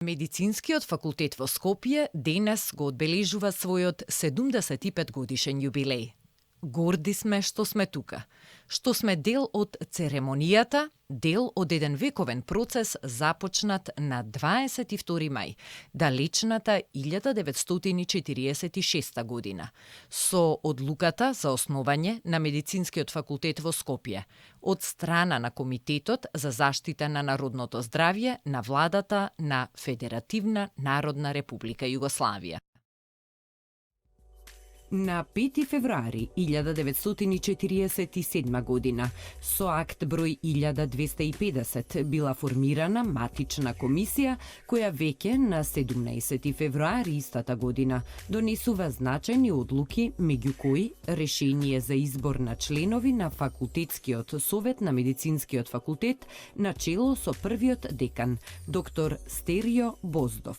Медицинскиот факултет во Скопје денес го одбележува својот 75 годишен јубилеј. Горди сме што сме тука, што сме дел од церемонијата, дел од еден вековен процес започнат на 22 мај, далечната 1946 година, со одлуката за основање на Медицинскиот факултет во Скопје, од страна на Комитетот за заштита на народното здравје на владата на Федеративна Народна Република Југославија. На 5 февруари 1947 година, со акт број 1250, била формирана матична комисија, која веќе на 17 февруари истата година донесува значајни одлуки, меѓу кои решение за избор на членови на факултетскиот совет на Медицинскиот факултет на чело со првиот декан, доктор Стерио Боздов.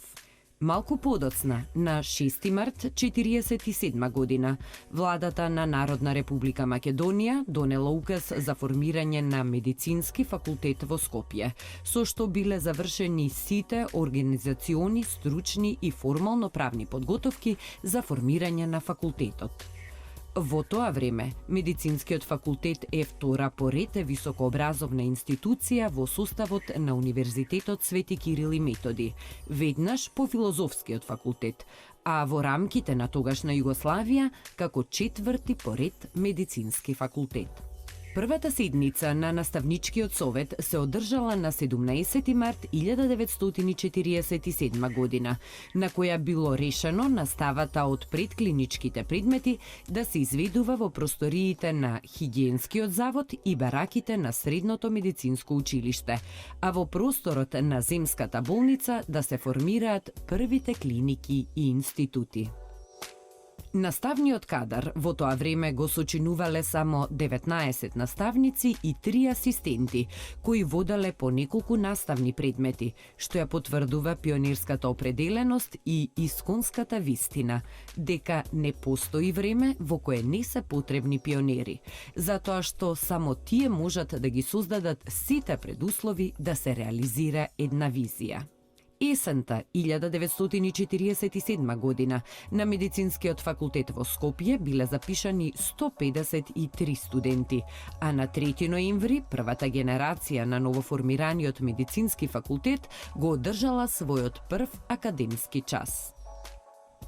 Малку подоцна, на 6 март 1947 година, владата на Народна република Македонија донела указ за формирање на Медицински факултет во Скопје, со што биле завршени сите организациони, стручни и формално правни подготовки за формирање на факултетот. Во тоа време, Медицинскиот факултет е втора по ред високообразовна институција во составот на Универзитетот Свети Кирил и Методи, веднаш по Филозофскиот факултет, а во рамките на тогашна Југославија како четврти по ред медицински факултет. Првата седница на Наставничкиот совет се одржала на 17 март 1947 година, на која било решено наставата од предклиничките предмети да се изведува во просториите на Хигиенскиот завод и бараките на Средното медицинско училиште, а во просторот на земската болница да се формираат првите клиники и институти. Наставниот кадар во тоа време го сочинувале само 19 наставници и 3 асистенти, кои воделе по неколку наставни предмети, што ја потврдува пионерската определеност и исконската вистина, дека не постои време во кое не се потребни пионери, затоа што само тие можат да ги создадат сите предуслови да се реализира една визија. Есента 1947 година на Медицинскиот факултет во Скопје биле запишани 153 студенти, а на 3 ноември првата генерација на новоформираниот Медицински факултет го одржала својот прв академски час.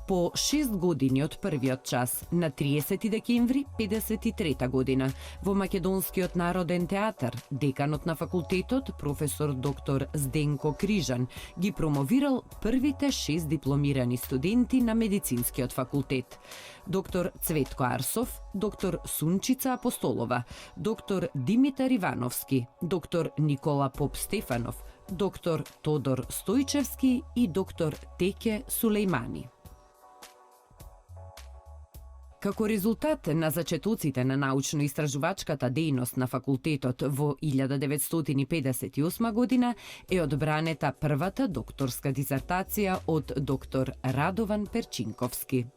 По 6 години од првиот час, на 30 декември 1953 година, во Македонскиот народен театар, деканот на факултетот, професор доктор Зденко Крижан, ги промовирал првите 6 дипломирани студенти на Медицинскиот факултет. Доктор Цветко Арсов, доктор Сунчица Апостолова, доктор Димитар Ивановски, доктор Никола Поп Стефанов, доктор Тодор Стојчевски и доктор Теке Сулејмани. Како резултат на зачетоците на научно-истражувачката дејност на факултетот во 1958 година е одбранета првата докторска дизертација од доктор Радован Перчинковски.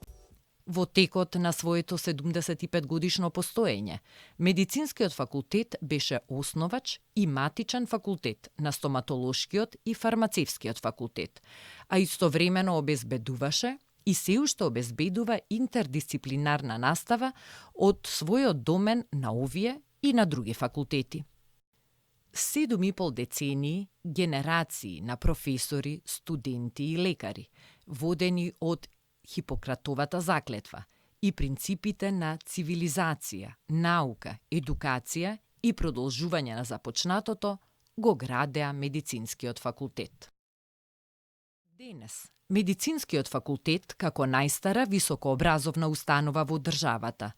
Во текот на своето 75 годишно постоење, Медицинскиот факултет беше основач и матичен факултет на стоматолошкиот и фармацевскиот факултет, а истовремено обезбедуваше и се уште обезбедува интердисциплинарна настава од својот домен на овие и на други факултети. 7,5 децении, генерации на професори, студенти и лекари, водени од Хипократовата заклетва и принципите на цивилизација, наука, едукација и продолжување на започнатото, го градеа Медицинскиот факултет. Денес, Медицинскиот факултет, како најстара високообразовна установа во државата,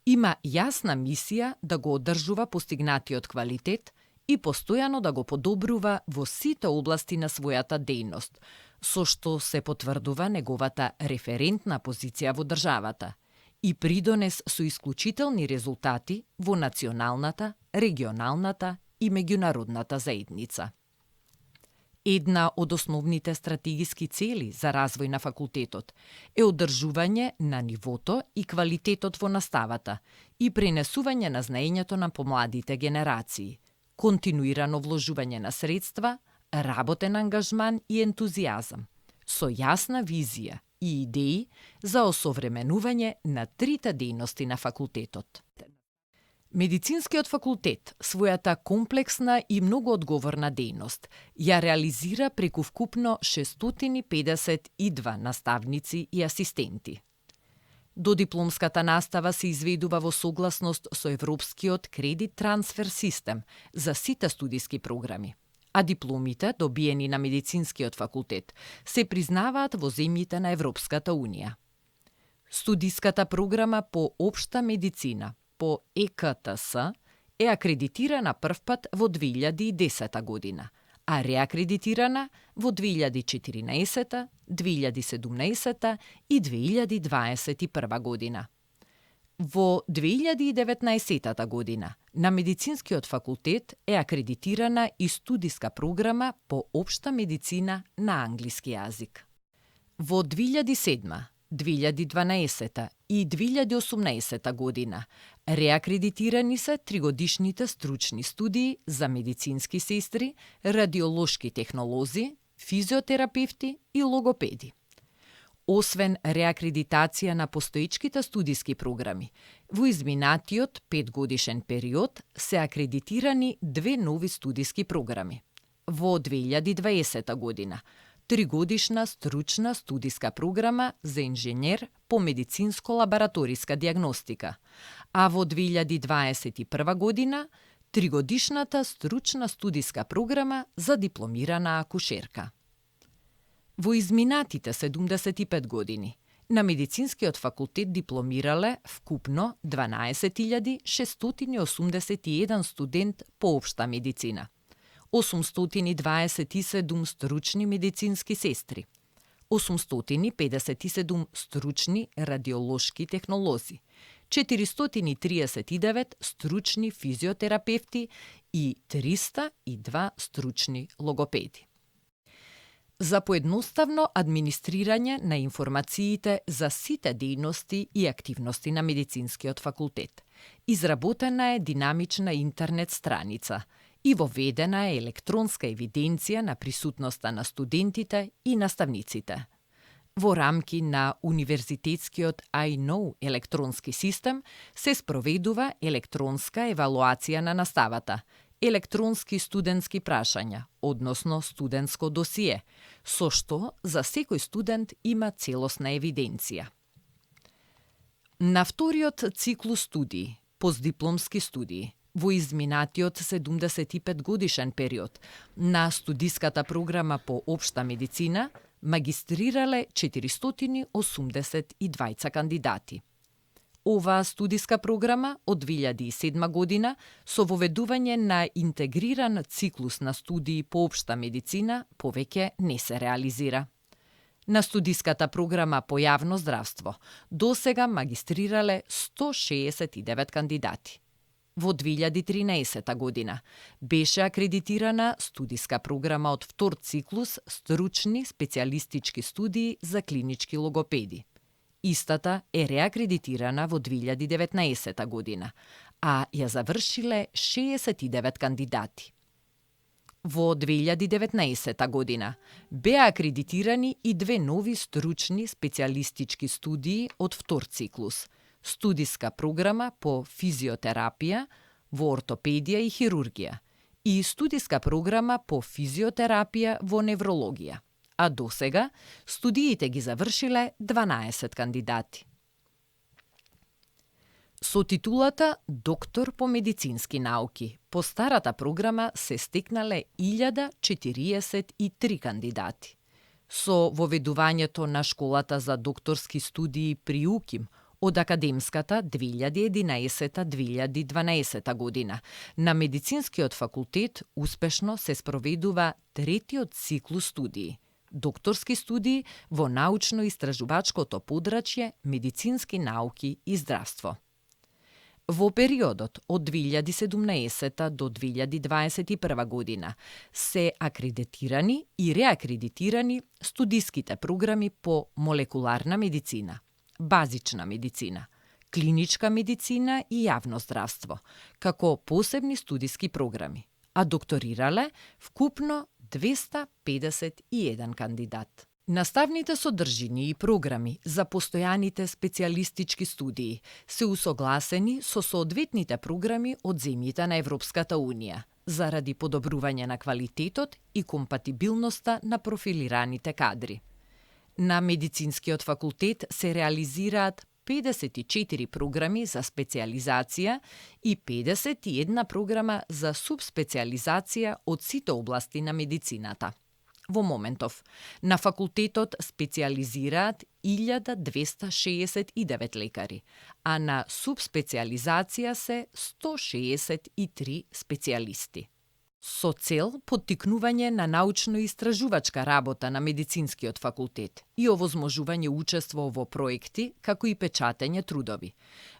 има јасна мисија да го одржува постигнатиот квалитет и постојано да го подобрува во сите области на својата дејност, со што се потврдува неговата референтна позиција во државата и придонес со исклучителни резултати во националната, регионалната и меѓународната заедница. Една од основните стратегиски цели за развој на факултетот е одржување на нивото и квалитетот во наставата и пренесување на знаењето на помладите генерации, континуирано вложување на средства, работен ангажман и ентузијазам, со јасна визија и идеи за осовременување на трите дејности на факултетот. Медицинскиот факултет својата комплексна и многу одговорна дејност ја реализира преку вкупно 652 наставници и асистенти. Додипломската настава се изведува во согласност со Европскиот кредит трансфер систем за сите студиски програми, а дипломите, добиени на Медицинскиот факултет, се признаваат во земјите на Европската Унија. Студиската програма по општа медицина по ЕКТС е акредитирана првпат во 2010 година, а реакредитирана во 2014, 2017 и 2021 година. Во 2019 година на Медицинскиот факултет е акредитирана и студиска програма по општа медицина на англиски јазик. Во 2007, 2012 и 2018 година реакредитирани се тригодишните стручни студии за медицински сестри, радиолошки технолози, физиотерапевти и логопеди. Освен реакредитација на постоечките студиски програми, во изминатиот 5-годишен период се акредитирани две нови студиски програми. Во 2020 година тригодишна стручна студиска програма за инженер по медицинско-лабораториска дијагностика, а во 2021 година тригодишната стручна студиска програма за дипломирана акушерка. Во изминатите 75 години на Медицинскиот факултет дипломирале вкупно 12.681 студент по општа медицина, 827 стручни медицински сестри, 857 стручни радиолошки технолози, 439 стручни физиотерапевти и 302 стручни логопеди. За поедноставно администрирање на информациите за сите дејности и активности на Медицинскиот факултет, изработена е динамична интернет страница и воведена е електронска евиденција на присутноста на студентите и наставниците. Во рамки на Универзитетскиот iKnow електронски систем се спроведува електронска евалуација на наставата, електронски студентски прашања, односно студентско досие, со што за секој студент има целосна евиденција. На вториот циклус студии, постдипломски студии, во изминатиот 75 годишен период на студиската програма по општа медицина магистрирале 482 кандидати. Оваа студиска програма од 2007 година со воведување на интегриран циклус на студии по општа медицина повеќе не се реализира. На студиската програма по јавно здравство досега магистрирале 169 кандидати. Во 2013 година беше акредитирана студиска програма од втор циклус стручни специјалистички студии за клинички логопеди. Истата е реакредитирана во 2019 година, а ја завршиле 69 кандидати. Во 2019 година беа акредитирани и две нови стручни специјалистички студии од втор циклус – студиска програма по физиотерапија во ортопедија и хирургија и студиска програма по физиотерапија во неврологија, а досега студиите ги завршиле 12 кандидати. Со титулата доктор по медицински науки по старата програма се стекнале 1043 кандидати. Со воведувањето на школата за докторски студии при УКИМ од академската 2011-2012 година на Медицинскиот факултет успешно се спроведува третиот циклус студии – докторски студии во научно-истражувачкото подрачје медицински науки и здравство. Во периодот од 2017 до 2021 година се акредитирани и реакредитирани студиските програми по молекуларна медицина, базична медицина, клиничка медицина и јавно здравство, како посебни студиски програми, а докторирале вкупно 251 кандидат. Наставните содржини и програми за постојаните специјалистички студии се усогласени со соодветните програми од земјите на Европската Унија, заради подобрување на квалитетот и компатибилноста на профилираните кадри. На медицинскиот факултет се реализираат 54 програми за специјализација и 51 програма за субспецијализација од сите области на медицината. Во моментов, на факултетот специјализираат 1269 лекари, а на субспецијализација се 163 специјалисти. Со цел поттикнување на научно-истражувачка работа на медицинскиот факултет и овозможување учество во проекти, како и печатење трудови.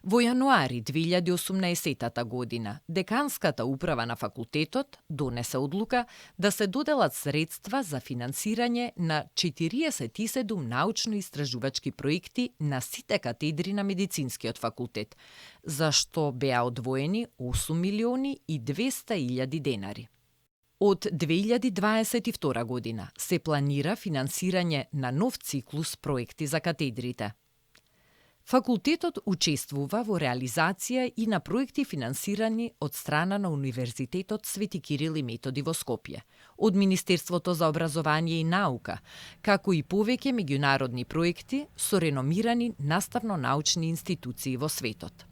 Во јануари 2018 година, деканската управа на факултетот донесе одлука да се доделат средства за финансирање на 47 научно-истражувачки проекти на сите катедри на медицинскиот факултет, за што беа одвоени 8 милиони и 200 илјади денари. Од 2022 година се планира финансирање на нов циклус проекти за катедрите. Факултетот учествува во реализација и на проекти финансирани од страна на Универзитетот Свети Кирил и Методи во Скопје, од Министерството за образование и наука, како и повеќе меѓународни проекти со реномирани наставно-научни институции во светот.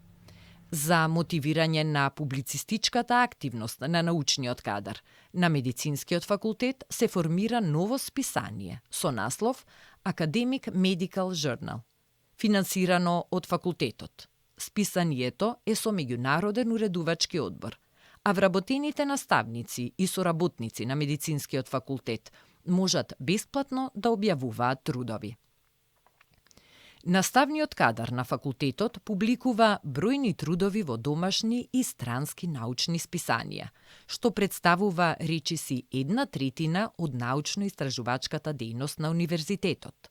За мотивирање на публицистичката активност на научниот кадар, на медицинскиот факултет се формира ново списание со наслов Academic Medical Journal, финансирано од факултетот. Списанието е со меѓународен уредувачки одбор, а вработените наставници и соработници на медицинскиот факултет можат бесплатно да објавуваат трудови. Наставниот кадар на факултетот публикува бројни трудови во домашни и странски научни списанија, што представува речиси 1/3 од научно-истражувачката дејност на универзитетот.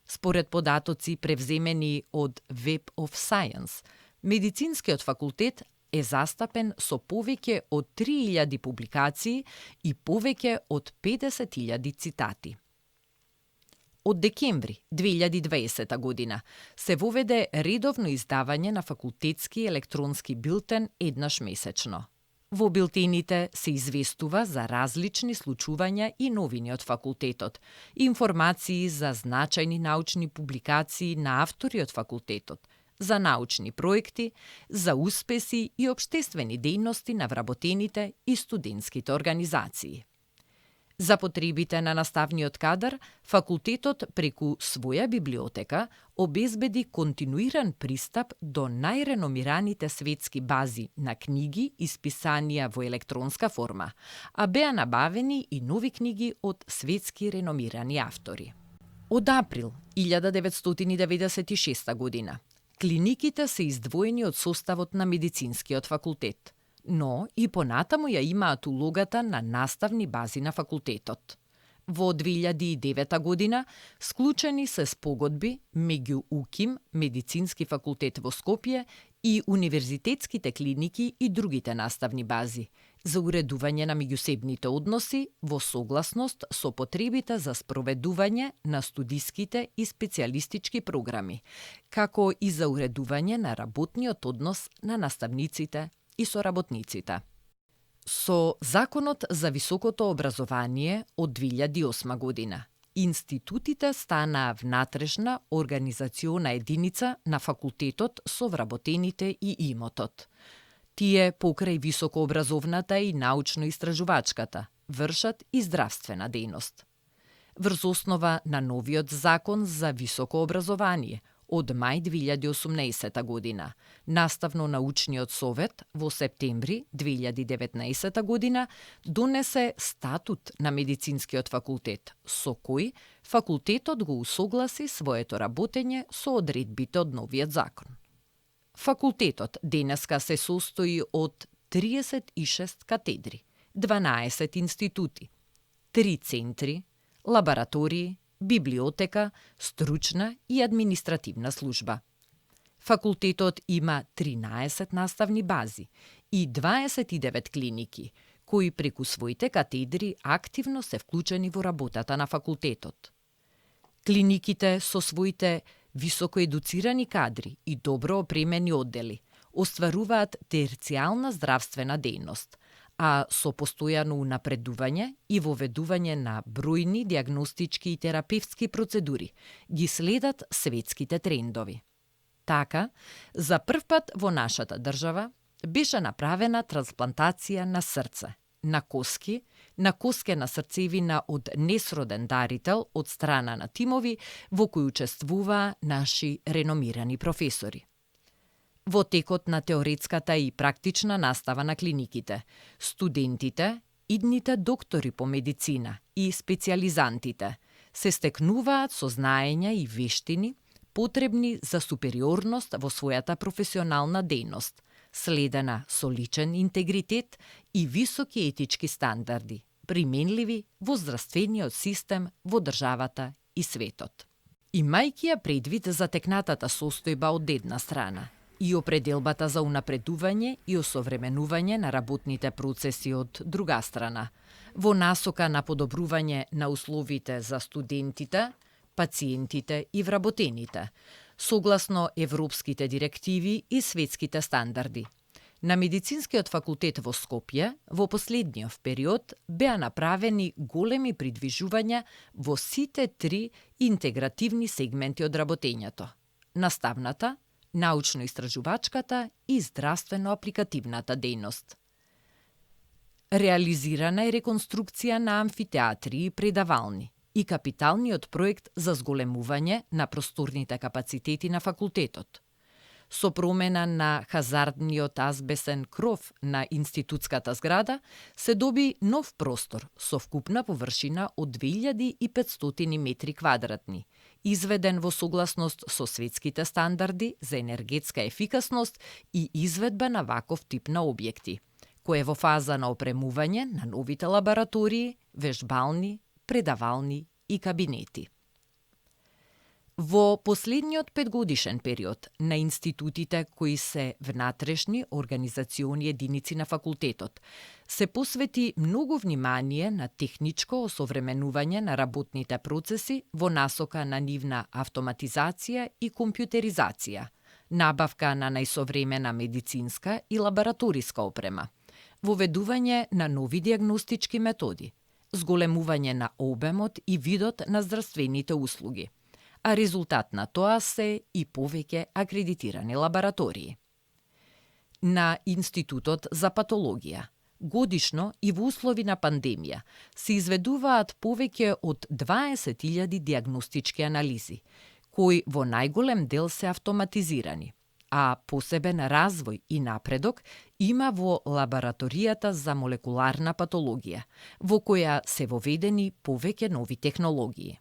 Според податоци превземени од Web of Science, медицинскиот факултет е застапен со повеќе од 3000 публикации и повеќе од 50.000 цитати. Од декември 2020 година се воведе редовно издавање на факултетски електронски билтен еднаш месечно. Во билтените се известува за различни случувања и новини од факултетот, информации за значајни научни публикации на автори од факултетот, за научни проекти, за успеси и општествени дејности на вработените и студентските организации. За потребите на наставниот кадар, факултетот преку своја библиотека обезбеди континуиран пристап до најреномираните светски бази на книги и списанија во електронска форма, а беа набавени и нови книги од светски реномирани автори. Од април 1996 година, клиниките се издвоени од составот на медицинскиот факултет, но и понатаму ја имаат улогата на наставни бази на факултетот. Во 2009 година склучени се спогодби меѓу УКИМ, Медицински факултет во Скопје, и универзитетските клиники и другите наставни бази за уредување на меѓусебните односи во согласност со потребите за спроведување на студиските и специјалистички програми, како и за уредување на работниот однос на наставниците и соработниците. Со Законот за високото образование од 2008 година, институтите станаа внатрешна организациона единица на факултетот со вработените и имотот. Тие покрај високообразовната и научно-истражувачката вршат и здравствена дејност. Врз основа на новиот Закон за високо образование од мај 2018 година, Наставно-научниот совет во септември 2019 година донесе статут на медицинскиот факултет, со кој факултетот го усогласи своето работење со одредбите од новиот закон. Факултетот денеска се состои од 36 катедри, 12 институти, 3 центри, лаборатории, библиотека, стручна и административна служба. Факултетот има 13 наставни бази и 29 клиники, кои преку своите катедри активно се вклучени во работата на факултетот. Клиниките со своите високо едуцирани кадри и добро опремени оддели остваруваат терцијална здравствена дејност, а со постојано унапредување и воведување на бројни дијагностички и терапевтски процедури ги следат светските трендови. Така, за прв пат во нашата држава беше направена трансплантација на срце, на коски, на коскена срцевина од несроден дарител од страна на тимови во кои учествуваа наши реномирани професори. Во текот на теоретската и практична настава на клиниките, студентите, идните доктори по медицина и специјализантите се стекнуваат со знаења и вештини потребни за супериорност во својата професионална дејност, следена со личен интегритет и високи етички стандарди, применливи во здравствениот систем во државата и светот. Имајќи ја предвид затекнатата состојба од една страна и определбата за унапредување и осовременување на работните процеси од друга страна, во насока на подобрување на условите за студентите, пациентите и вработените, согласно европските директиви и светските стандарди. На Медицинскиот факултет во Скопје во последниот период беа направени големи придвижувања во сите три интегративни сегменти од работењето: наставната, научно-истражувачката и здравствено-апликативната дејност. Реализирана е реконструкција на амфитеатри и предавални и капиталниот проект за зголемување на просторните капацитети на факултетот. Со промена на хазардниот азбесен кров на институтската зграда се доби нов простор со вкупна површина од 2500 метри квадратни, изведен во согласност со светските стандарди за енергетска ефикасност и изведба на ваков тип на објекти, кој е во фаза на опремување на новите лаборатории, вежбални, предавални и кабинети. Во последниот 5-годишен период на институтите кои се внатрешни организациони единици на факултетот се посвети многу внимание на техничко осовременување на работните процеси во насока на нивна автоматизација и компјутеризација, набавка на најсовремена медицинска и лабораториска опрема, воведување на нови дијагностички методи, зголемување на обемот и видот на здравствените услуги, а резултат на тоа се и повеќе акредитирани лаборатории. На Институтот за патологија годишно и во услови на пандемија се изведуваат повеќе од 20.000 дијагностички анализи, кои во најголем дел се автоматизирани, а посебен развој и напредок има во лабораторијата за молекуларна патологија, во која се воведени повеќе нови технологии.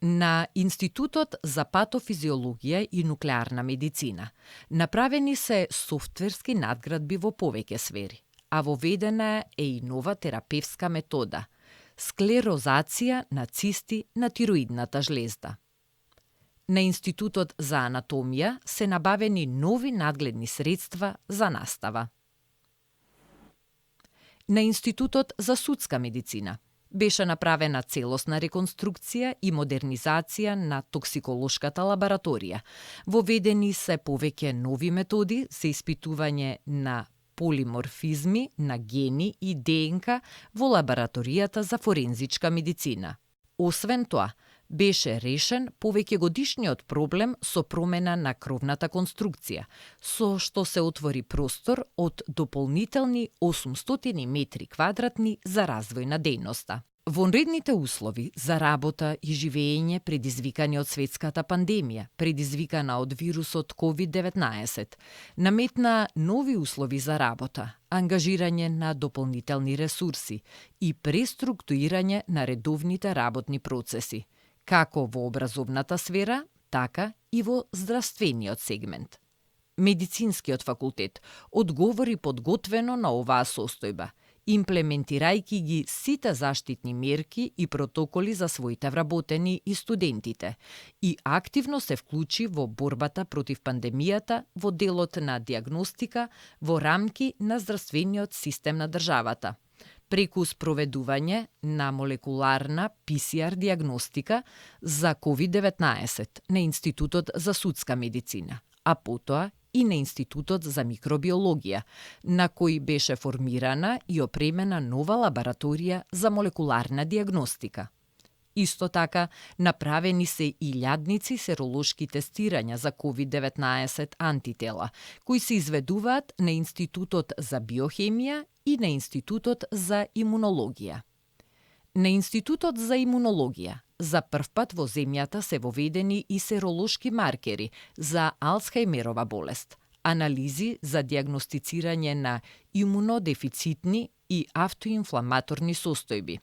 На Институтот за патофизиологија и нуклеарна медицина направени се софтверски надградби во повеќе сфери, а воведена е и нова терапевска метода – склерозација на цисти на тироидната жлезда. На Институтот за анатомија се набавени нови надгледни средства за настава. На Институтот за судска медицина беше направена целосна реконструкција и модернизација на токсиколошката лабораторија. Воведени се повеќе нови методи за испитување на полиморфизми на гени и ДНК во лабораторијата за форензичка медицина. Освен тоа, беше решен повеќегодишниот проблем со промена на кровната конструкција, со што се отвори простор од дополнителни 800 метри квадратни за развој на дејноста. Вонредните услови за работа и живење предизвикани од светската пандемија, предизвикана од вирусот COVID-19, наметна нови услови за работа, ангажирање на дополнителни ресурси и преструктурирање на редовните работни процеси, како во образовната сфера, така и во здравствениот сегмент. Медицинскиот факултет одговори подготвено на оваа состојба, имплементирајќи ги сите заштитни мерки и протоколи за своите вработени и студентите и активно се вклучи во борбата против пандемијата во делот на дијагностика во рамки на здравствениот систем на државата, преку спроведување на молекуларна PCR диагностика за COVID-19 на Институтот за судска медицина, а потоа и на Институтот за микробиологија, на кој беше формирана и опремена нова лабораторија за молекуларна диагностика. Исто така, направени се илјадници серолошки тестирања за COVID-19 антитела, кои се изведуваат на Институтот за биохемија и на Институтот за имунологија. На Институтот за имунологија за прв пат во земјата се воведени и серолошки маркери за Алцхајмерова болест, анализи за диагностицирање на имунодефицитни и автоинфламаторни состојби,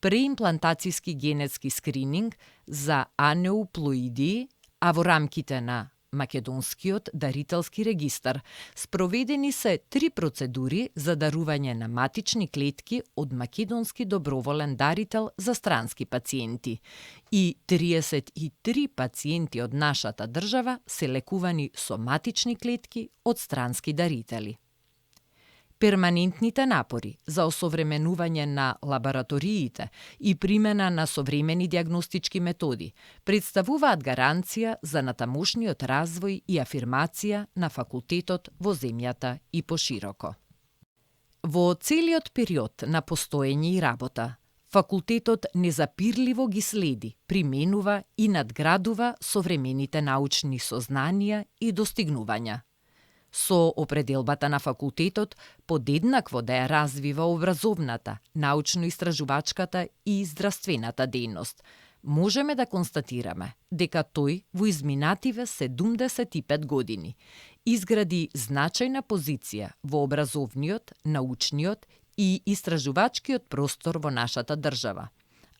преимплантацијски генетски скрининг за анеуплоидии, а во рамките на Македонскиот дарителски регистар спроведени се 3 процедури за дарување на матични клетки од македонски доброволен дарител за странски пациенти и 33 пациенти од нашата држава се лекувани со матични клетки од странски дарители. Перманентните напори за осовременување на лабораториите и примена на современи диагностички методи представуваат гаранција за натамошниот развој и афирмација на факултетот во земјата и пошироко. Во целиот период на постоење и работа, факултетот незапирливо ги следи, применува и надградува современите научни сознанија и достигнувања. Со определбата на факултетот подеднакво да ја развива образовната, научно-истражувачката и здравствената дејност, можеме да констатираме дека тој во изминативе 75 години изгради значајна позиција во образовниот, научниот и истражувачкиот простор во нашата држава,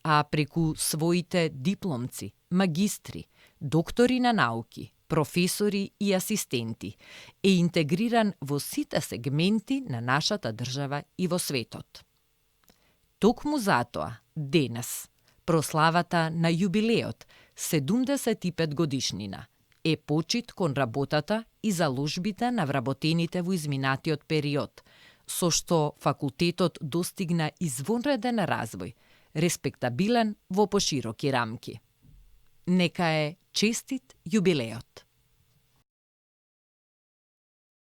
а преку своите дипломци, магистри, доктори на науки, професори и асистенти е интегриран во сите сегменти на нашата држава и во светот. Токму затоа, денес, прославата на јубилеот, 75 годишнина, е почит кон работата и заложбите на вработените во изминатиот период, со што факултетот достигна извонреден развој, респектабилен во пошироки рамки. Нека е честит јубилеот!